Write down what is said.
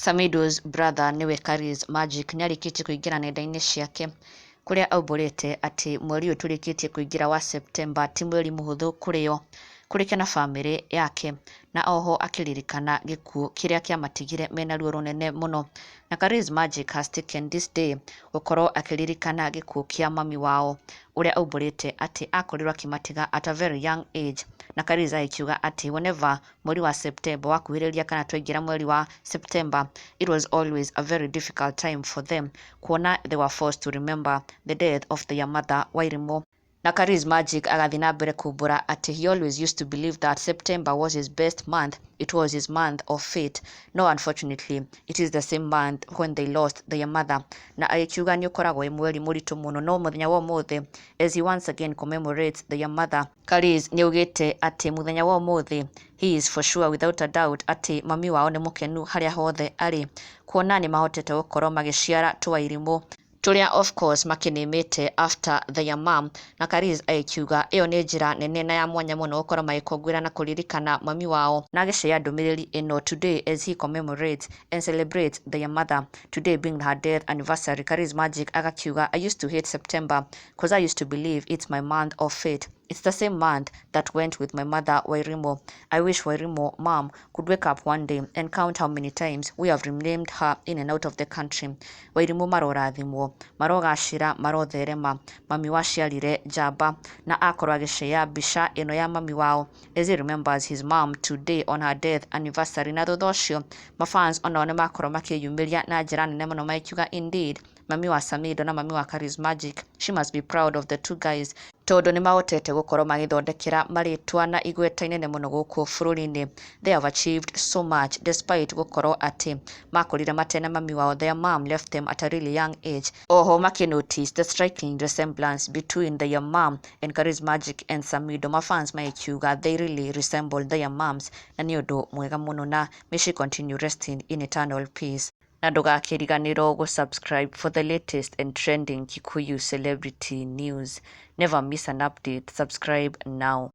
Samidoh's brother nĩwe Karis Magic nĩarĩkĩtie kũingĩra nenda-inĩ ciake kũrĩa aumbũrĩte atĩ mweri ũyũ tũrĩkĩtie kũingĩra wa September ti mweri mũhũthũ kũrĩ o, kũrĩ ke na bamĩrĩ yake, na oho akĩririkana gĩkuũ kĩrĩa kĩamatigire mena ruo rũnene mũno. Na Karis Magic has taken this day gũkorwo akĩririkana gĩkuũ kĩa mami wao ũrĩa aumbũrĩte atĩ akorirwo akĩmatiga at a very young age. Na Karis agĩkiuga atĩ whenever mweri wa September wakuhĩrĩria kana twaingĩra mweri wa September, it was always a very difficult time for them kuona they were forced to remember the death of their mother, Wairimu. Na Karis Magic agathiĩ na mbere kumbũra atĩ he always used to believe that September was his best month, it was his month of fate, no unfortunately it is the same month when they lost their mother. Na agĩkiuga nĩ ũkoragwo wĩ mweri mũritũ mũno, no mũthenya wa ũmũthĩ, as he once again commemorates their mother, Karis nĩaugĩte atĩ mũthenya wa ũmũthĩ he is for sure without a doubt atĩ mami wao nĩ mũkenu harĩa hothe arĩ, kuona nĩ mahotete gũkorwo magĩciara tũwairimũ tũrĩa of course makĩnĩmĩte after their mom. Na Karis agĩkiuga ĩyo nĩ njĩra nene na ya mwanya mũno gũkorwo magĩkũngũĩra na kũririkana mami wao, na agĩshare ndũmĩrĩri ĩno today as he commemorates and celebrates their mother, today being her death anniversary. Karis Magic agakiuga, "I used to hate September 'cause I used to believe it's my month of fate. It's the same month that went with my mother, Wairimu. I wish Wairimu mom could wake up one day and count how many times we have renamed her in and out of the country. Wairimu marorathimwo, marogacĩra, marotherema. Mami waciarire njamba." Na akorwo agĩshare mbica ĩno ya mami wao as he remembers his mom today on her death anniversary. Na thutha ũcio mafans onao nĩ makorwo makĩyumĩria na njĩra nene mũno magĩkiuga indeed mami wa Samidoh na mami wa Karis Magic, she must be proud of the two guys tondũ nĩ mahotete gũkorwo magĩthondekera marĩtwa na igweta inene mũno gũkũ bũrũri-inĩ. They have achieved so much despite gũkorwo atĩ makorire matena mami wao. Their mom left them at a really young age. Oho makĩnotice the striking resemblance between their mom and Karis Magic and Samidoh, mafans magĩkiuga they really resemble their moms, na nĩ ũndũ mwega mũno, na may she continue resting in eternal peace. Na ndũgakĩriganĩrwo gũ-subscribe for the latest and trending Kikuyu celebrity news. Never miss an update. Subscribe now.